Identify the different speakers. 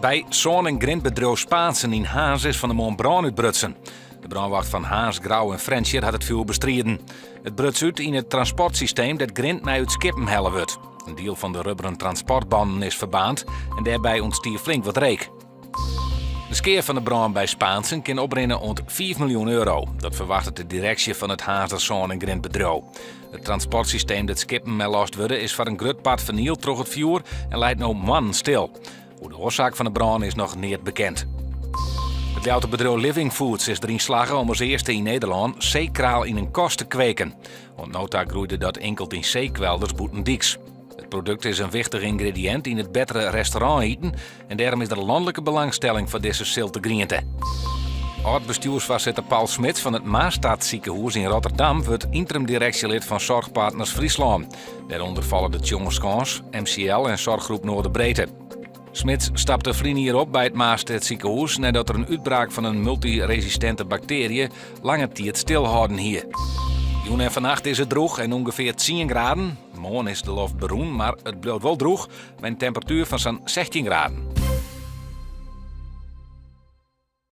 Speaker 1: By sân- en grintbedriuw Spaansen yn Harns is fan 'e moarn brân útbrutsen. De brânwacht fan Harns, Grou en Frjentsjer hat it fjoer bestriden. It bruts út yn it transportsysteem dêr't grint mei út skippen helle wurdt. In diel fan de rubberen transportbannen is ferbaarnd en dêrby ûntstie flink wat reek. De skea fan de brân by Spaansen kin oprinne oant 5 miljoen euro. Dat ferwachtet de direksje fan it Harnzer sân- en grintbedriuw. It transportsysteem dêr't skippen mei lost wurde is foar in grut part fernield troch it fjoer en leit no moannen stil. Oer de oarsaak fan de brân is noch neat bekend. It Ljouwerter bedriuw Living Foods is deryn slagge om as earste yn Nederlân seekraal yn in kas te kweken. Oant no ta groeide dat inkeld yn seekwelders bûtendyks. It produkt is in wichtich yngrediïnt yn it bettere restaurantiten en dêrom is der lanlike belangstelling foar dizze silte griente. Ald-bestjoersfoarsitter Paul Smits fan it Maasstad sikehûs yn Rotterdam wurdt ynterim-direksjelid fan Zorgpartners Fryslân. Dêrûnder falle de Tjongerskâns, MCL en Zorggroep Noorderbreedte. Smits stapte ferline jier op by it Maasstad sikehûs neidat er in útbraak fan in multyresistinte baktearje lange tiid stilhâlden hie. Jûn en fannacht is it drûch en ûngefear 10 graden. Moarn is de loft berûn, mar it bliuwt wol drûch mei in temperatuer fan sa'n 16 graden.